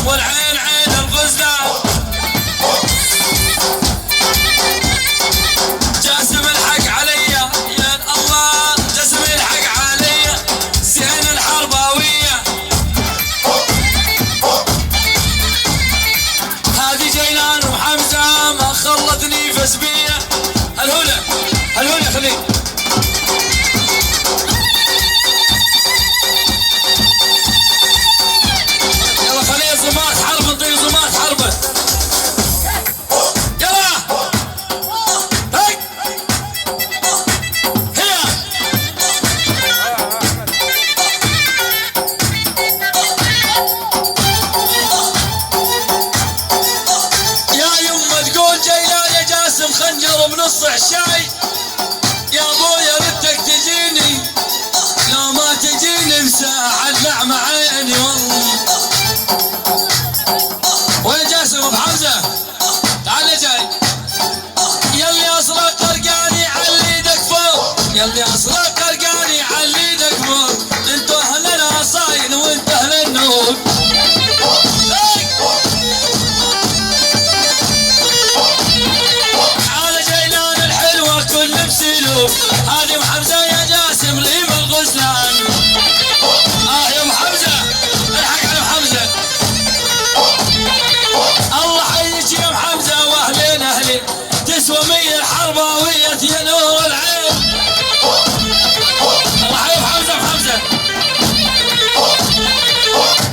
والعين عين الغزلان. جاسم الحق علي يا الله، جاسم الحق علي زين الحرباوية. هذه جيلان وحمزة ما خلتني فسبية. هالهولة هالهولة خليك. يلا خليه زمات حرب، نطيق زمات حربة. يلا هاي هي. يا يما تقول جيلان يا جاسم خنجر بنص عشاي، يا ابويا ردك تجيني لو ما تجيني بساعة لعمة عيني والله. وين جاسم ابو حمزة؟ تعال يا جاي. يلي اصلك قرقاني علي ايدك فوق، يلي اصلك قرقاني علي ايدك فوق، انتو اهل العصاين وانت اهل النور. على جيلان الحلوة كل بسلوك، هذه ام حمزة يا جاسم ريم الغزلان. يا ام حمزة الحق على ام حمزة. الله حيك يا ام حمزة واهلين اهلين، تسوى مية الحرباوية يا نور العين. الله حي ام حمزة ام حمزة.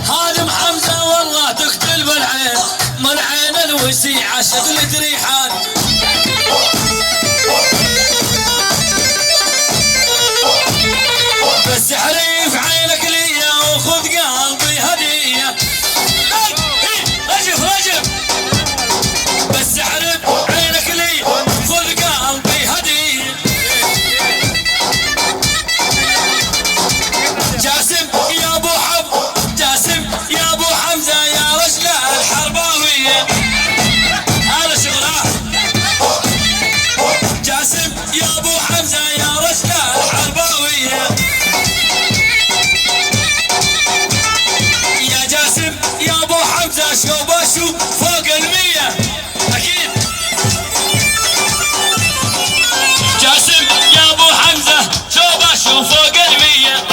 هذه ام حمزة والله تقتل بالعين، من عين الوسيعة شغلة ريحان. بس حريف عينك ليا وخذ قلبي هدية. رجف رجف. بس حريف عينك ليا خذ قلبي هدية. جاسم يا ابو حب، جاسم يا ابو حمزة يا رجل الحرباوية. هذا شغله. جاسم يا ابو حمزة يا رجل الحرباوية. يا جاسم يا ابو حمزة شو بشو فوق المية اكيد. جاسم يا ابو حمزة شو بشو فوق المية.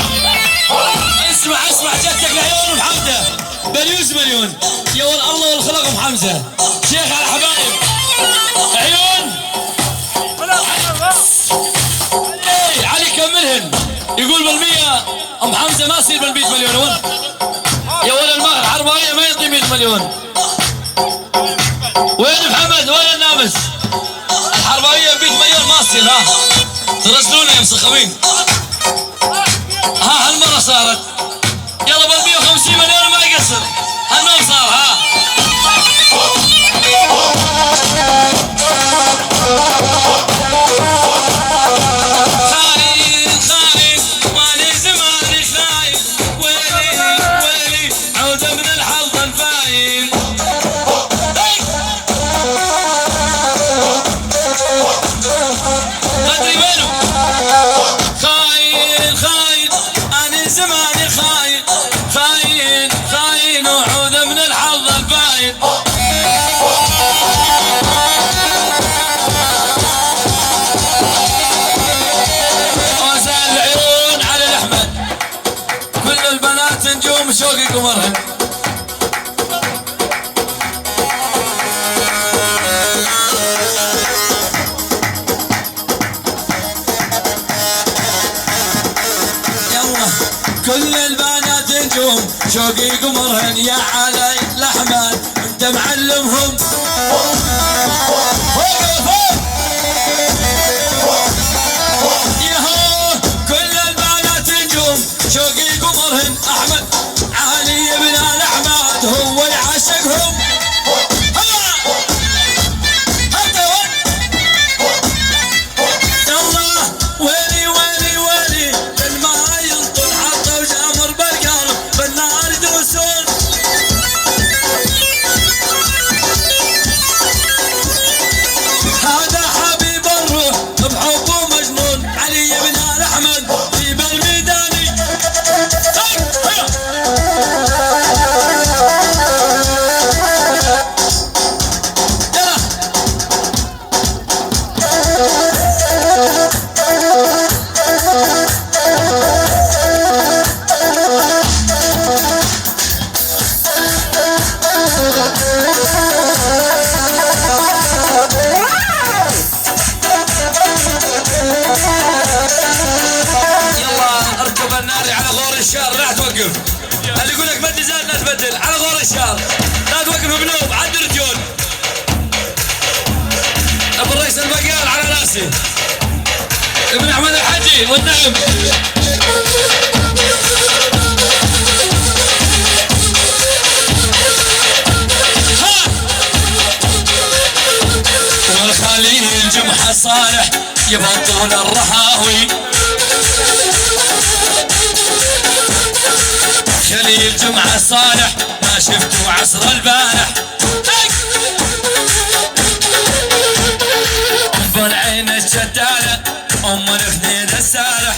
اسمع اسمع جتك لعيون ام حمزة بليوز مليون. يا ول الله والخلق ام حمزة شيخ على حبايب عيون. علي كملهن يقول بالمية ام حمزة ما يصير بالمية مليون. وين يا ولد الحرباوية ما يعطي 100 مليون. وين محمد؟ وين النامس؟ الحرباوية ب 100 مليون ما تصير. ها ترسلونا يا مسخمين. ها هالمرة صارت. يلا بال 150 مليون ما يقصر. هالنوم صار. ها خاين خاين مالي زماني خاين، ويلي ويلي عودة من الحظ الفاين. قدري وينه؟ خاين خاين أنا زماني خاين، خاين خاين وعودة من الحظ الفاين. كل البنات نجوم شوقي قمرهن. يلا كل البنات نجوم شوقي قمرهن، يا علي الأحمد انت معلمهم. فوق فوق يا كل البنات نجوم شوقي قمرهن، احمد علي بن الاحمد هو اللي عاشقهم. يلا ويلي ويلي ويلي الماء ينطل حطه وجامر بالقلب بالنار يدوسون. هذا حبيب الروح بحبه مجنون، علي بن الاحمد في بالميداني. على غور الشار، لا توقف بنوب على الدرجون. ابو الرئيس البقال على راسي، ابن احمد الحجي والنعم. والخليل جمعة صالح يبطل الرهاوي، خليل جمعة صالح ما شفته عصر البارح. بالعين الشتالة ام الخديد السارح،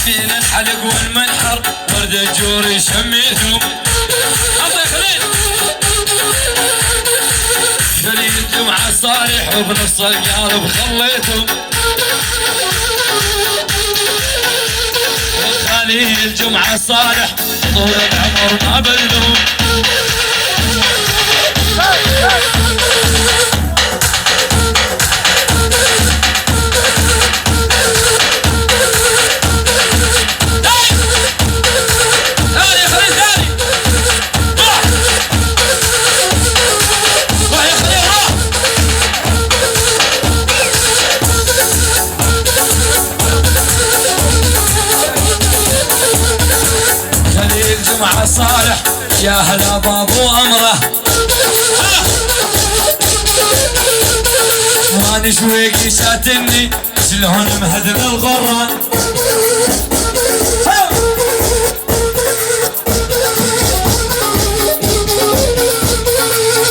بين الحلق والمنحر ورد الجوري شميتهم. الله يا خليل. خليل جمعة صالح وبنص القارب خليتهم. خليل جمعة صالح طول العمر ما بلوم. ثاني يا خليل، ثاني. روح روح يا خليل، روح. خليل جمعة صالح يا هلا بابو أمره، ما نشويقي شاتني شلون مهدم الغرة.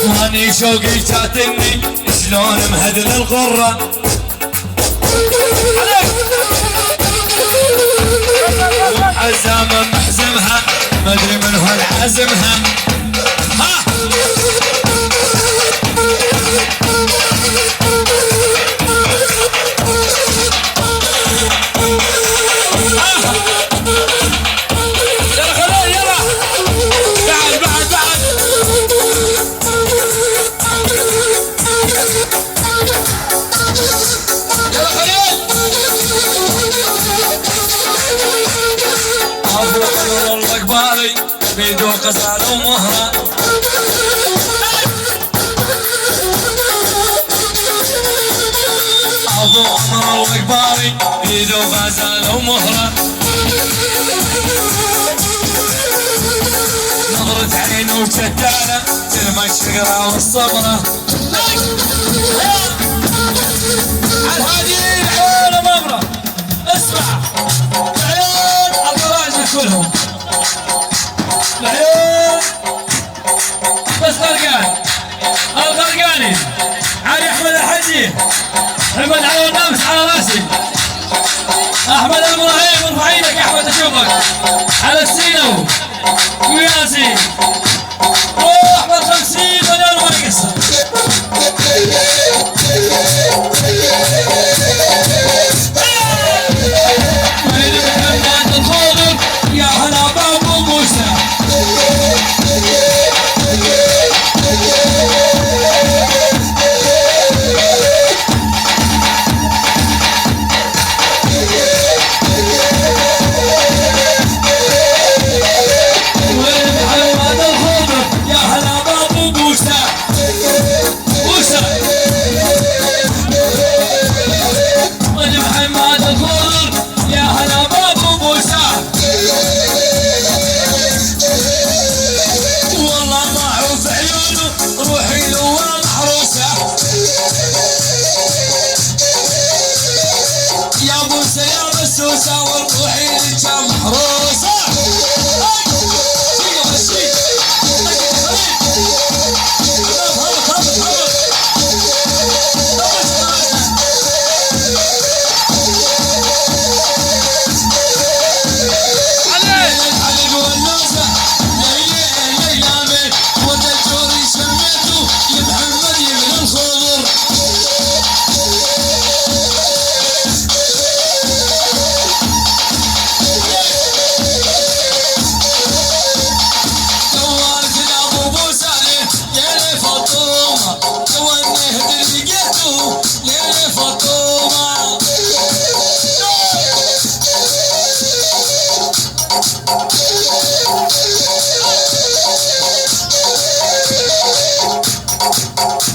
ماني شوقي شاتني شلون مهدم الغرة. حزام محزمها ما ادري من هو العزمها. ها يلا خليل، يلا بعد بعد بعد. يلا خليل. ابو عمر الله قبالي بيدو غزال ومهرة. ابو عمر الله قبالي بيدو غزال ومهرة. نظرة عين وشتانة تلمى الشقرة والصبرة. عالهادي العيون مبرة. اسمع العيون الراجل كلهم العيون، بس غرقان الغرقاني علي احمد الحجي، احمد على النمس على راسي، احمد ابراهيم ارفع ايدك يا احمد اشوفك على السينو وياسي. روح بال 50 مليون ما قصر. وليد محمد الخوضر يا هلا بابو موسى. وليد محمد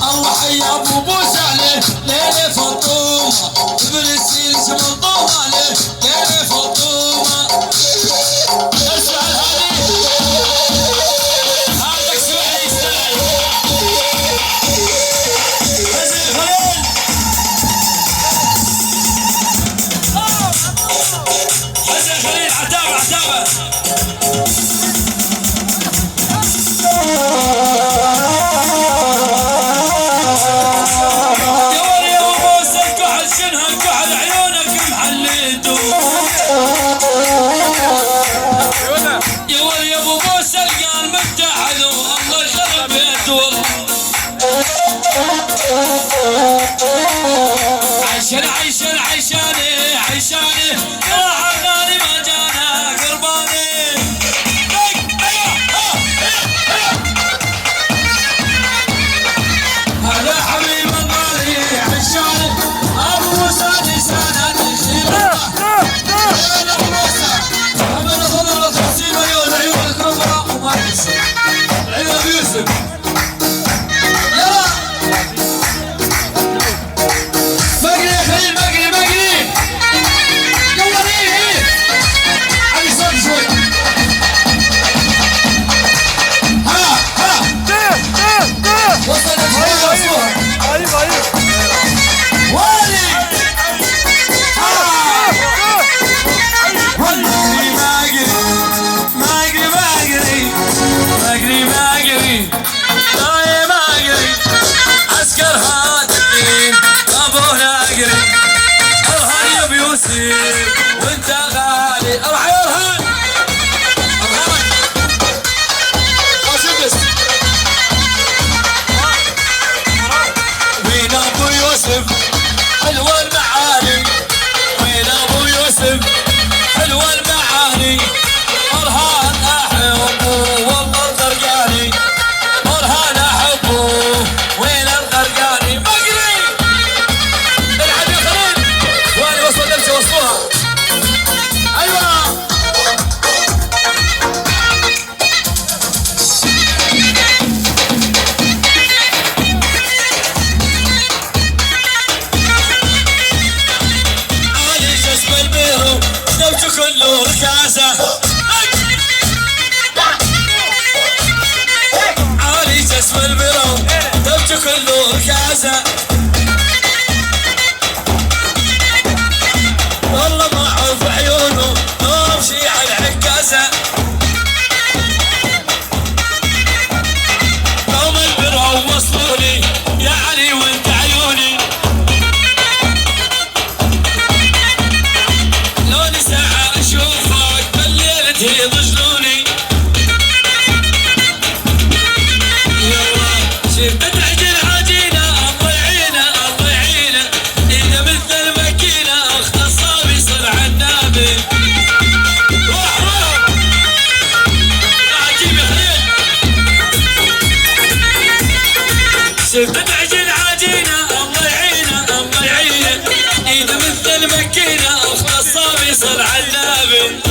الله حي ابو بوس عليه ليلة فطومة برسيل جمل طوالي ليلة فطومة. اسمع الهادي هذاك سمعني يستاهل. نزل خليل نزل خليل عتابة عتابة. يا ولي يا ابو موسى القال متحد والله يخرب بيته والله. عشان عشان عشاني عشاني راح غالي ما جانا قرباني. هذا حبيب الغالي عشاني ابو موسى لسانه تشيل. يا ابو موسى يوسف يلا مقري يا خليل مقري مقري يلا ايه علي صوت شوي. ها ها وصلت ايوه ايوه ايوه والي ها والي مقري مقري مقري مقري مقري مقري عسكر هادين ابو ناقري ارهان يا ابو يوسف وانت غالي. اروح يا ارهان ارهان وين ابو يوسف حلو المعالي وين ابو يوسف حلو المعالي ارهان احبه والله الغرقاني برهان احبه وين الغرقاني مقري. العب يا خليل وين وصل نفسي وصلوها. ايوه علي جسم البيرو دوته كله ركازه علي جسم البيرو دوته كله ركازه والله ما اعرف عيونه امشي على العكازه قوم البرو وصلوني يا علي وانت عيوني لوني ساعة اشوفك بالليل تهيض جنوني. يلا شفت تعجل عجينة الله يعينه الله يعينه إذا مثل الماكينة أخت الصابي يصير عنابي. روح روح عجيب يا خليل. شفت تعجل عجينة الله يعينه الله يعينه إذا مثل الماكينة أخت الصابي يصير عنابي.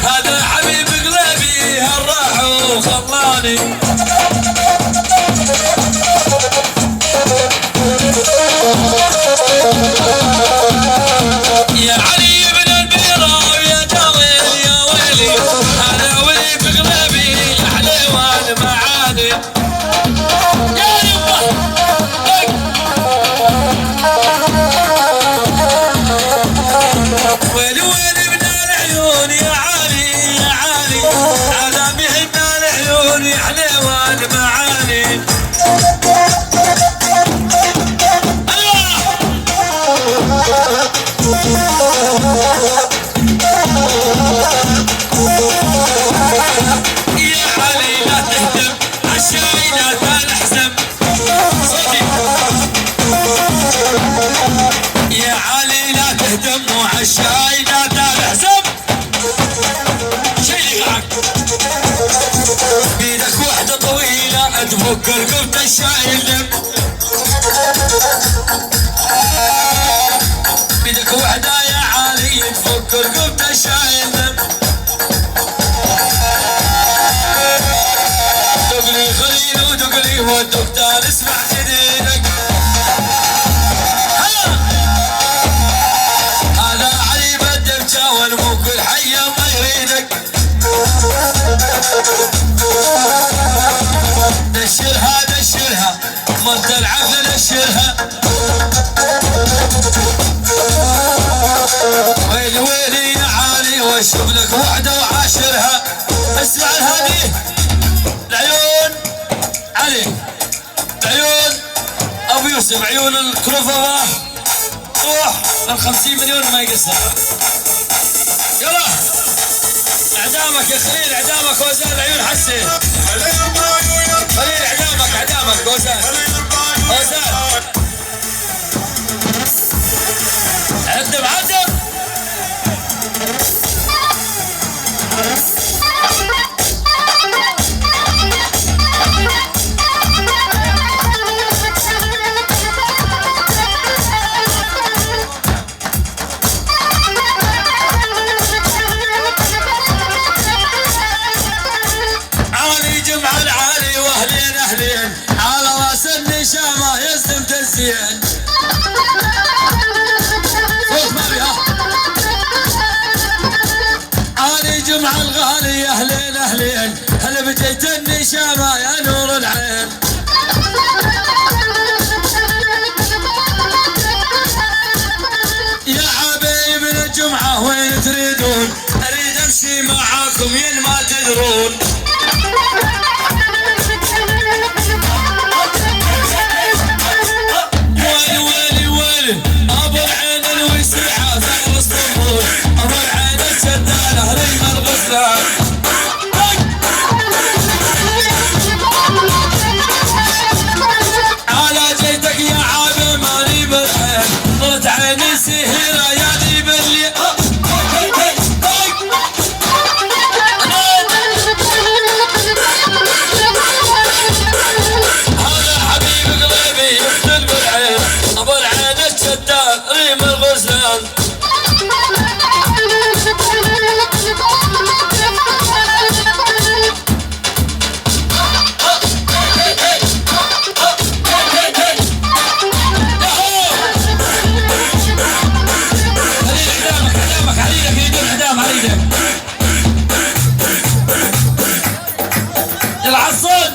هذا حبيب قلبي هالراح وخلاني. يا علي بن البيرة ويا جاويل يا ويلي هذا ولي بقلبي يا حليوان معاني. يا يبا ويلي ويلي من العيون يا علي يا علي هذا بهن العيون يا حليوان معاني. يا علي لا تهتم عالشاي لا تنحزم صوتي. يا علي لا تهتم وعالشاي لا تنحزم شيلي معك بيدك وحدة طويلة. تفك رقبة الشايل دم. بدك وحدة يا علي تفك رقبة الشايل دم. دقلي خليل ودقلي والدكتور اسمع جديدك. هذا علي بدبجة والمو كل حية ما يريدك. دشرها دشرها مرت العفل دشرها. ويلي ويلي يا علي واشوف لك وحده وعاشرها. اسمع الهدي العيون علي، العيون ابو يوسف، عيون الكرفة روح من 50 مليون ما يقصر. يلا اعدامك يا خليل، اعدامك وزان العيون حسي. خليل اعدامك، اعدامك وزان وزان. عدم عدم. علي جمع العالي واهلين اهلين، على راس النشامه يسلم تزين. فوق ما بيها. علي جمع الغالي اهلين اهلين، هلا بجيت النشامه يا نور العين. يا حبايب الجمعه وين تريدون؟ اريد امشي معاكم ين ما تدرون. ويلي ويلي ويلي ابو العين الوسيعه ثغر اسطنبول، ابو العين الشداله ريم الغزلان. على جيتك يا عابي ماني بالحيل، طلت عيني سهيره يا ذيب اللي. هذا حبيب قلبي يفتن بالعين، ابو العين الشداد ريم الغزلان. خليل اعدامك، اعدامك على ايدك، يدور اعدام على ايدك. يلا عصل.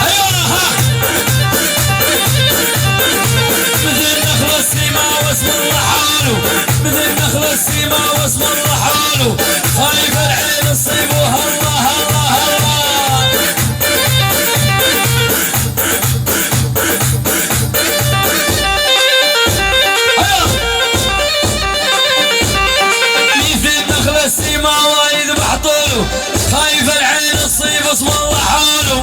ايوه ها. مثل نخل السيما واسم الله حاله، مثل نخل السيما واسم الله حاله، خايف العين تصيبه. الله الله الله. مثل نخل السيما ويذبح طوله، خايف العين تصيب اسم الله حاله.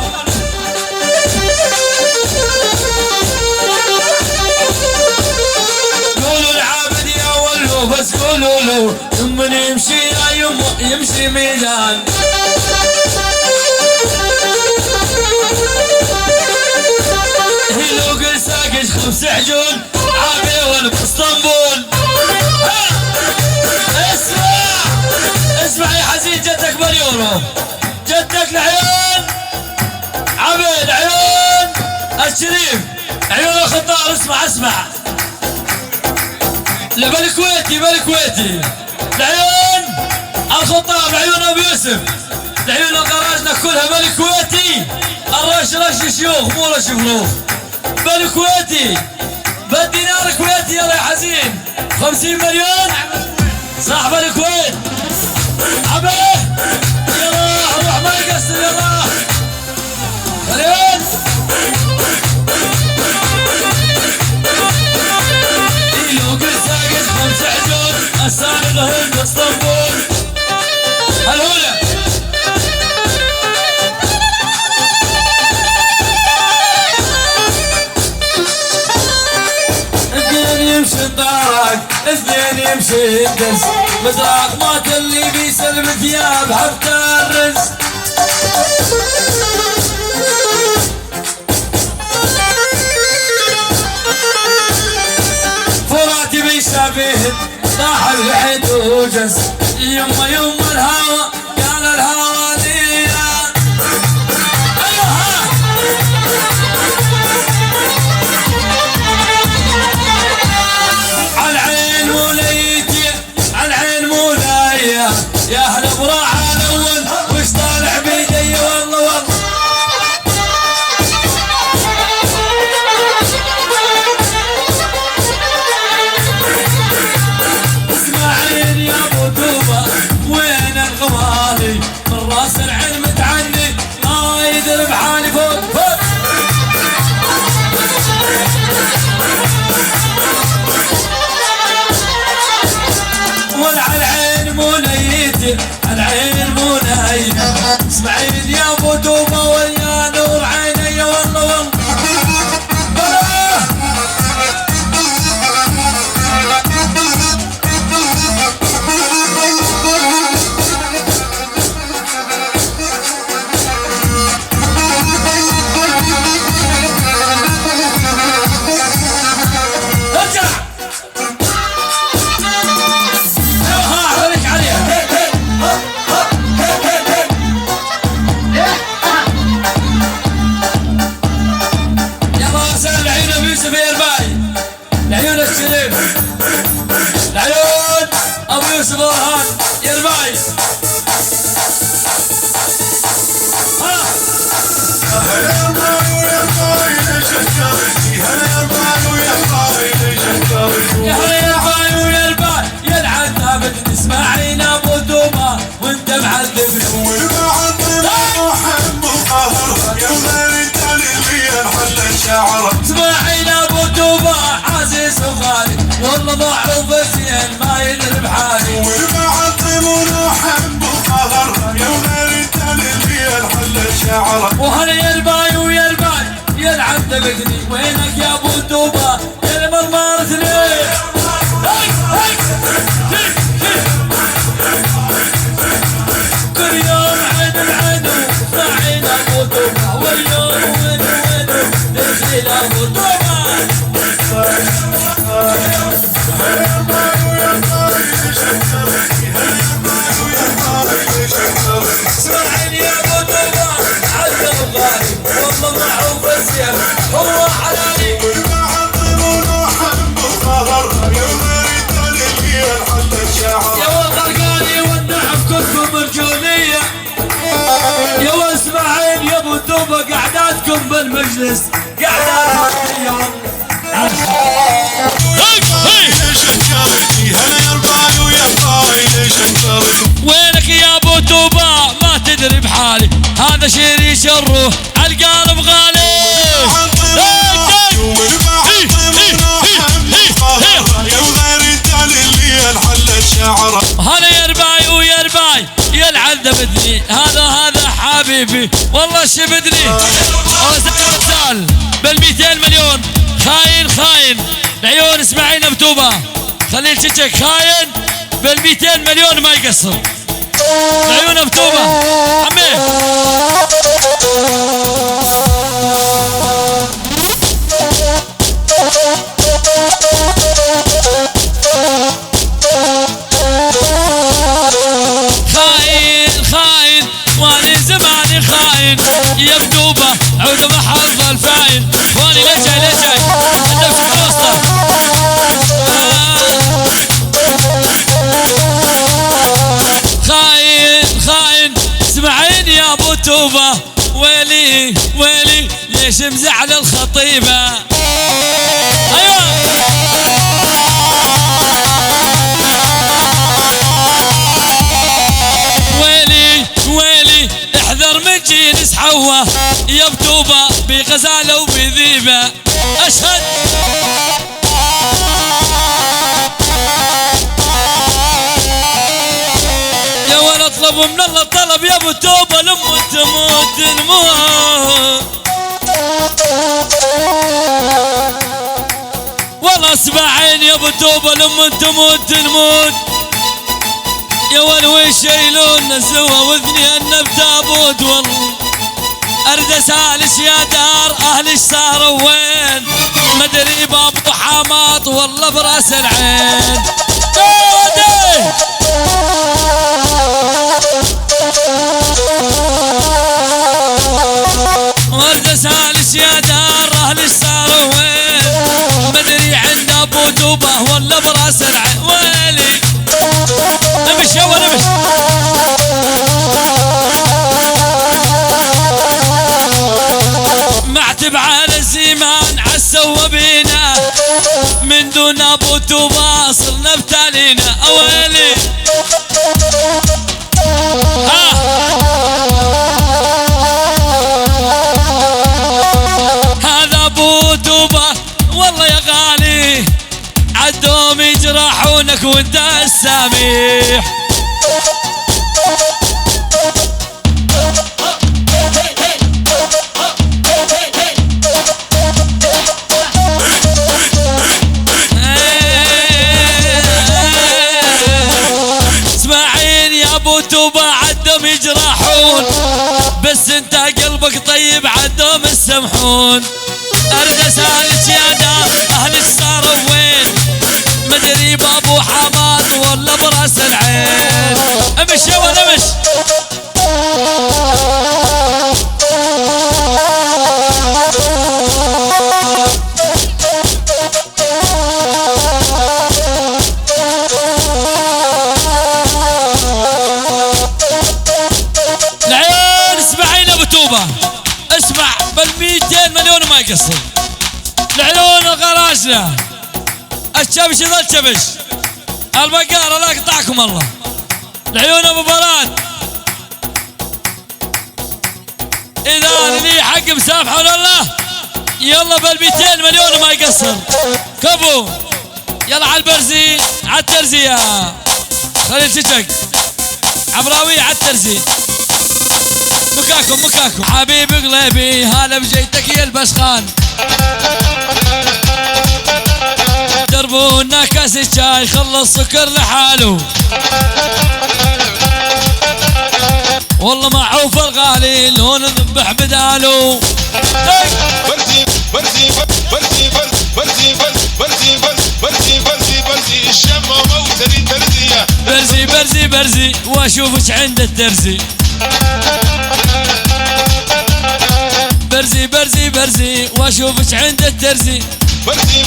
قولوا العابد يا ولو بس قولوا له، ثم يمشي يا يمه يمشي ميدان. هلوق ساقش 5 عجول عابي والاسطنبول. اسمع اسمع يا حزين، جدك باليورو، جدك العيون عبد، عيون الشريف، عيون الخطار. اسمع اسمع بالكويتي، بالكويتي العيون الخطاب، العيون ابو يوسف، العيون القراجنا كلها بالكويتي. الرش رش شيوخ مو رش فروخ. بالكويتي بالدينار كويتي. يلا يا حزين 50 مليون صاحب الكويت. عبيه يلا روح ما يقصر. يلا مليون. ساقط 5 عجول السابق هند اسطنبول. الهولة اثنين يمشي طارق، اثنين يمشي الدس، مزرعة مات اللي بيسلم ثياب حتى الرز. وجز. يما يما الهوى قال الهوى ليا. ايوه عالعين موليتي عالعين مولاي يا اهل براعه الاول وش طالع بيدي والله والله. اسماعيل يا ابو توبه وين الغوالي من راس العين متعني ما يدري بحالي فوق فوق. والعين موليتي العين مولاي اسماعيل يا ابو توبه ويا نور عيني والله والله. ارجع ايوه عليك عليها. يلا سهل العيون ابو يوسف يا رباعي، العيون الشريف، العيون ابو يوسف برهان يا رباعي. ها يا هلا يا الباي ويا الباي يا العذاب اسماعيل ابو توبه وانت معذبني. اسماعيل ابو توبه عزيز وغالي والله معروف زين ما يدري بحالي. وهلا يا الباي ويا الباي يا العذبتني وينك يا ابو توبه يا المرمرتني. كل يوم عين بعين اسماعيل ابو توبه واليوم وين وين دخيل ابو توبه. اسماعيل يا ابو توبه عز وغالي والله معروف الزين هو حلالي. يا والغرقاني والنعم كلكم رجولية. يا اسماعيل يا ابو توبه قعداتكم بالمجلس قعدات والله. وينك يا ابو توبه ما تدري بحالي هذا شيري شره عالقالب غالي. هذا يا رباي ويا رباي يا العذبتني هذا هذا حبيبي والله شبدني. وسال بال 200 مليون خاين خاين العيون اسماعيل ابو توبه خليل شيشك خاين بال 200 مليون ما يقصر. العيون ابو توبه عمي. خاين خاين واني زماني خاين يا بتوبه عود محل الفاين واني ليش جاي ليش جاي انت في الوسطى. خاين خاين اسمعين يا ابو توبه ويلي ويلي ليش مزعل الخطيبه. ايوه ويلي ويلي احذر من جينس حوا يا بتوبه بغزاله وبذيبه. اشهد يا ولد اطلب من الله طلب يا ابو توبه لما تموت نموت. والله اسمعين يا ابو توبه لما تموت نموت. يا ول ويشيلون سوا واثنين بتابوت. والله ارد اسالش يا دار اهلش صاروا وين مدري بابو حماط والله براس العين. ورد سالس يا دار اهل صاروا وين؟ مدري عند ابو توبه ولا براس العين. ويلي امش يا ولد امش. معتب على الزمان عالسوى بينا، من دون ابو توبه صرنا بتالينا. اويلي ها هذا ابو توبه والله يا غالي، عدوم يجرحونك وانت السميح. اسماعيل يا ابو توبه عدهم يجرحون، بس انت قلبك طيب عدهم السمحون. ارد اسالك يا دار اهلك صاروا وين؟ مدري بابو حماد ولا براس العين. امش يا ولد امش. العين اسمعين ابو توبه، اسمع بال 200 مليون ما يقصر. العيون الغراشنه الشبش يظل شبش، البقارة لا يقطعكم الله. العيون ابو براد، اذا لي حق مسامحه ولا لا؟ يلا بال 200 مليون ما يقصر. كفو يلا على البرزي على الترزيه، خليل شتك عبراوي على الترزي. مكاكم مكاكم حبيب قلبي، هلا بجيتك يا البشخان. دربونا كاس الشاي خلص سكر لحاله، والله معروف الغالي لون ذبح بداله. برزي برزي برزي برزي برزي برزي برزي برزي الشمع موتري ترزية. برزي برزي برزي واشوفك عند الترزي. برزي برزي برزي واشوفك عند الترزي. برزي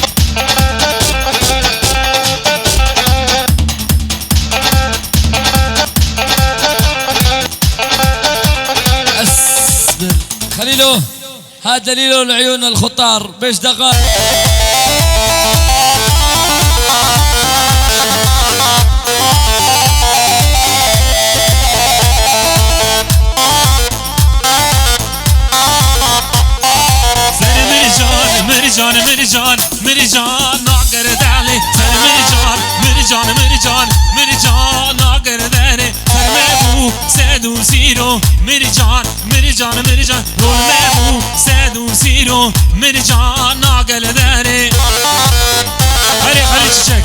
اصبر خليلو، هذا دليله العيون الخطار بيش دقائق. مرجان مرجان مرجان ناقر دالي سر مرجان مرجان مرجان مرجان ناقر دالي سر مبو سدو سيرو مرجان مرجان مرجان رول مبو سدو سيرو مرجان ناقر دالي. هري خلي تشك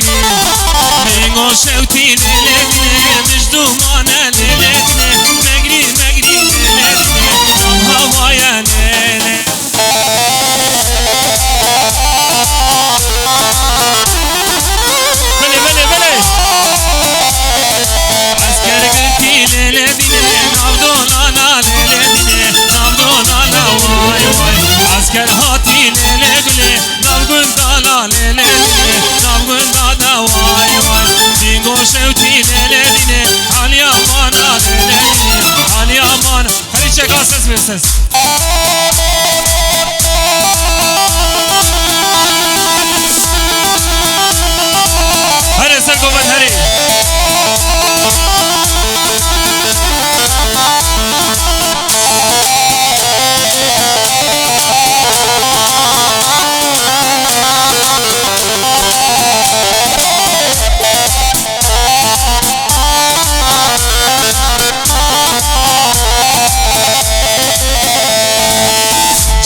مجري بينغو شوتي ليلتني مش دومانا ليلتني مجري مجري ليلتني هوايا ليلة بلي بلي بلي عسكر قلتي ليلتني نابدونا ليلتني نابدونا واي واي عسكر هاتي ليلة قلي نابدونا ليلتني نابدونا واي واي بينغو شوتي ليلتني علي امانا ليلتني علي امانا خلي شيك اساس بس. هري سركم هري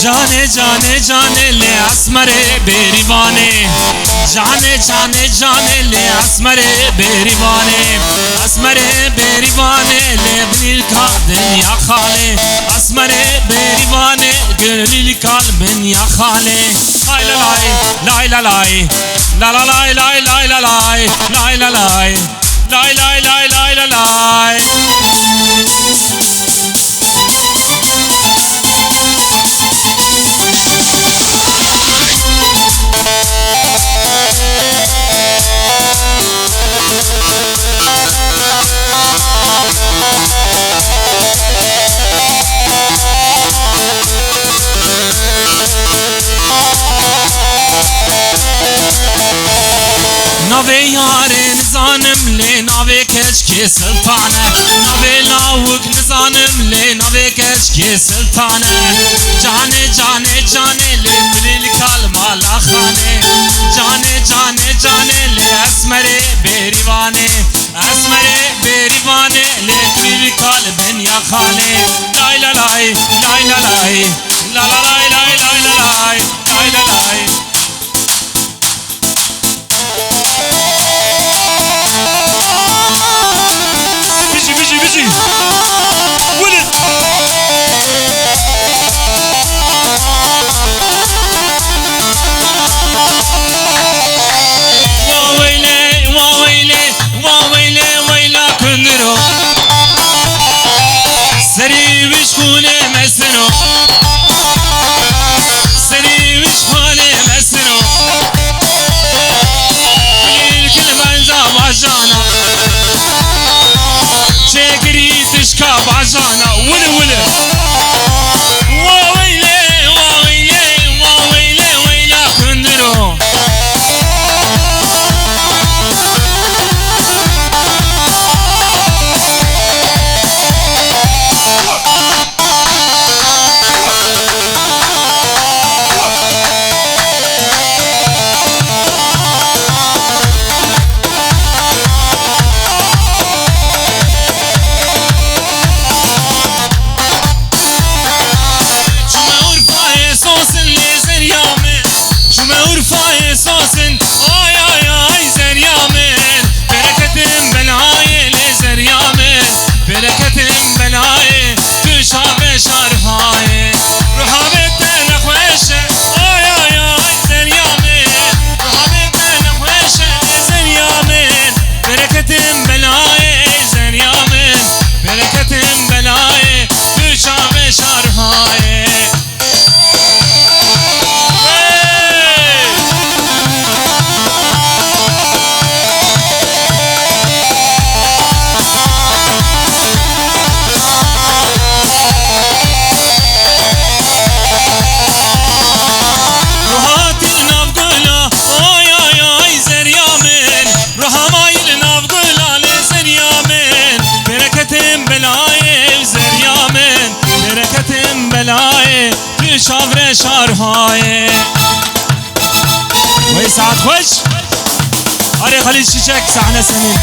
जाने जाने जाने ले असमरे बेरीवाने जाने जाने जाने ले असमरे बेरीवाने असमरे बेरीवाने ले بني الكادن يا خالي اسمري بيريواني قولي لي كالبن يا خالي لاي لا لاي لا لاي لا لا لاي لاي لاي لاي لاي لا لاي لاي لاي لاي لاي لا لاي. ناوی یاره نزانم لی ناوی کشکی سلطانه ناوی لاوک نزانم لی ناوی کشکی سلطانه جانه جانه جانه لی دلیل کلمه لاخانه جانه جانه جانه لی اسمره بیریوانه اسمره بیریوانه لی دلیل کلبن یا خانه لای لا لای لای لا لای لا لا لای لای لای لا لای لای لا لای. بيجي بيجي بيجي ولد واويلي واويلي واويلي ويلا كندرو سري وشكولي مسنو سري وشحالي مسنو كل منزا باجانا شكري تشكى بعجانا ولي ولي واويلي واويلي واويلي ويلا كندرو شاور شارهای وي ساعة خوش هاري خليل شيشك ساعة سنين.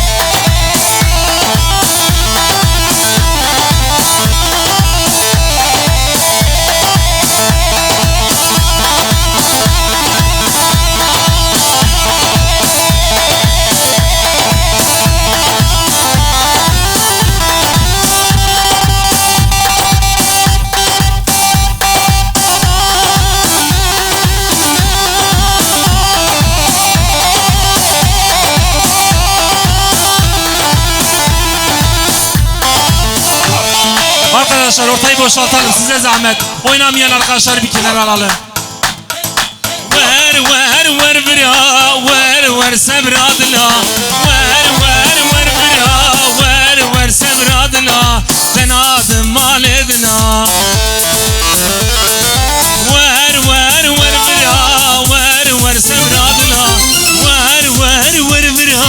Arkadaşlar ortayı boşaltalım size zahmet. Oynamayan arkadaşlar bir kenara alalım. Ver ver ver bira ver ver sebradla ver ver ver bira ver ver sebradla tenadım mal edna ver ver ver bira ver ver sebradla ver ver ver bira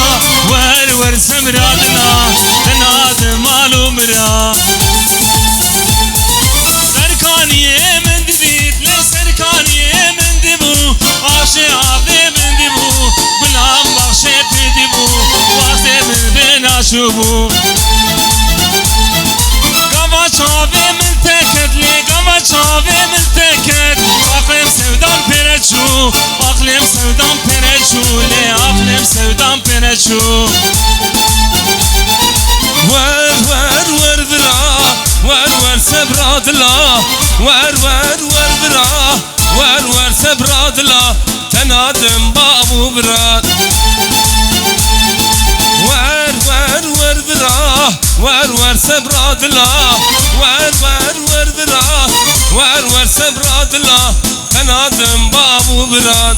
ver ver sebradla tenadım malumra Serkaniye mendidit le serkaniye mendibu Aşe ave mendibu Gulam bahşe pedibu Vakte min benaşubu Gava çave min teket le gava çave min teket Aklım sevdam pereçu Aklım sevdam pereçu le aklım sevdam pereçu ور ور ور برا ور ور سبرادلا ور ور ور برا ور ور سبرادلا تنادم بابو براد ور ور ور برا ور ور سبرادلا ور ور ور برا ور ور سبرادلا تنادم بابو براد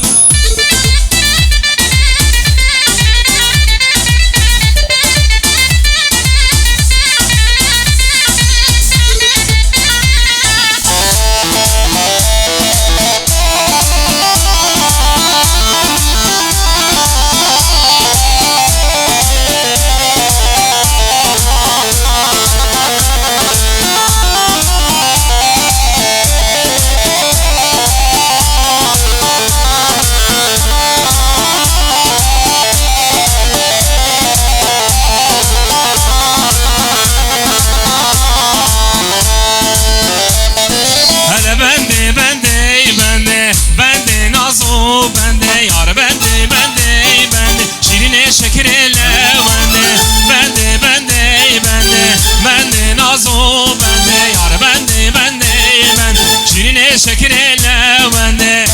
Hele bende bende bende bende nazo bende yar bende bende bende şirine şekerele bende bende bende bende bende nazo bende yar bende bende bende şirine şekerele bende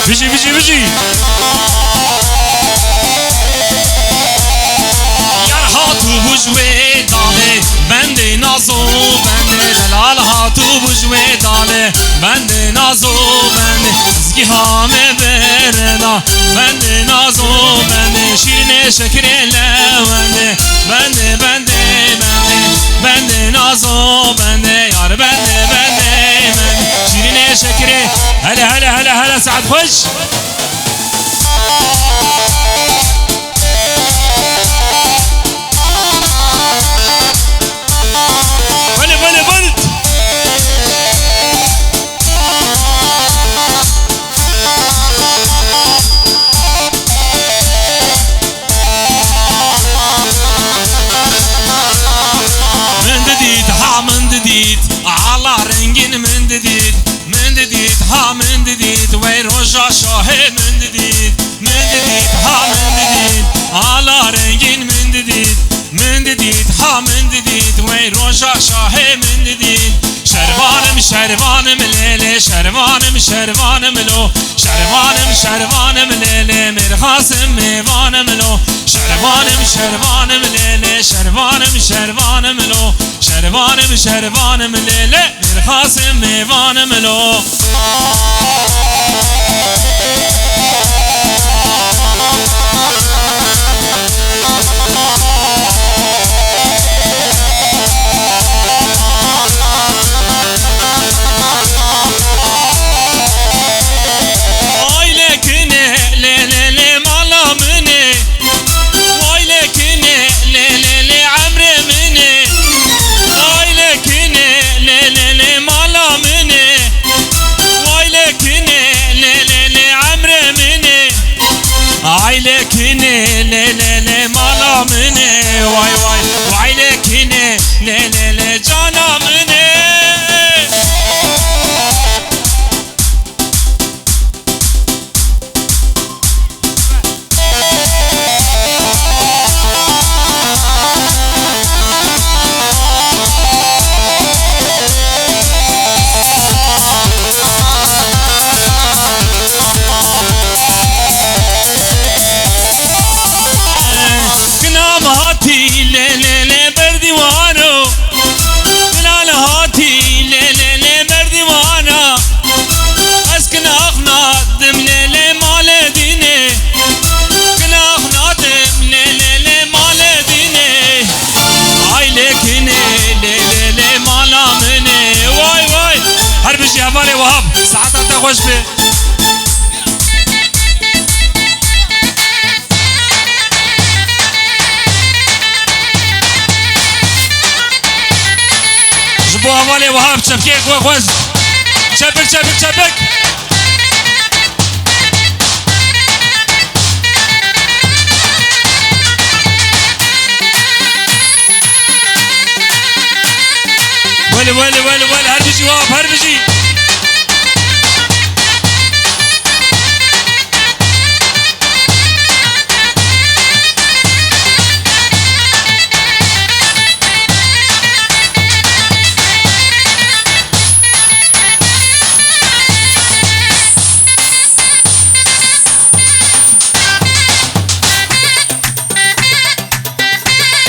Bici bici bici Yar hatu bujwe dale bende nazo bende delal hatu bujwe dale bende nazo bende zgihame bereda bende nazo bende şirine şekerele bende bende bende bende bende nazo bende yar bende bende bende şirine şekere hele hele hele hele saat hoş بله بله بله من دديت ها من دديت على رنگين من دديت من دديت ها من دديت وي رجا شاه من دديت من دديت ها من دديت على رنگين من دديت من دديت ها من دديت وي رجا شاه من دديت شروانم شروانم لیلی شروانم شروانم لو شروانم شروانم لیلی مرخاسم میوانم لو شروانم شروانم لیلی شروانم شروانم لو شروانم شروانم لیلی مرخاسم میوانم لو Ailekine le le le malamine Ailekine le le le amremine Ailekine le le le malamine Ailekine le le le amremine Ailekine le le le malamine Vay vay Ailekine le le le canamine Kınam hati le خوش بي. جبوها مالي وهاب شبكيك وخوش شبك شبك شبك. ويلي ويلي ويلي ويلي هربجي وهاب هربجي.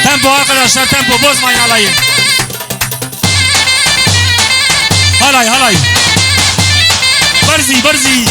Tempo arkadaşlar, tempo bozmayın alayı. Halay halay. Barzi barzi.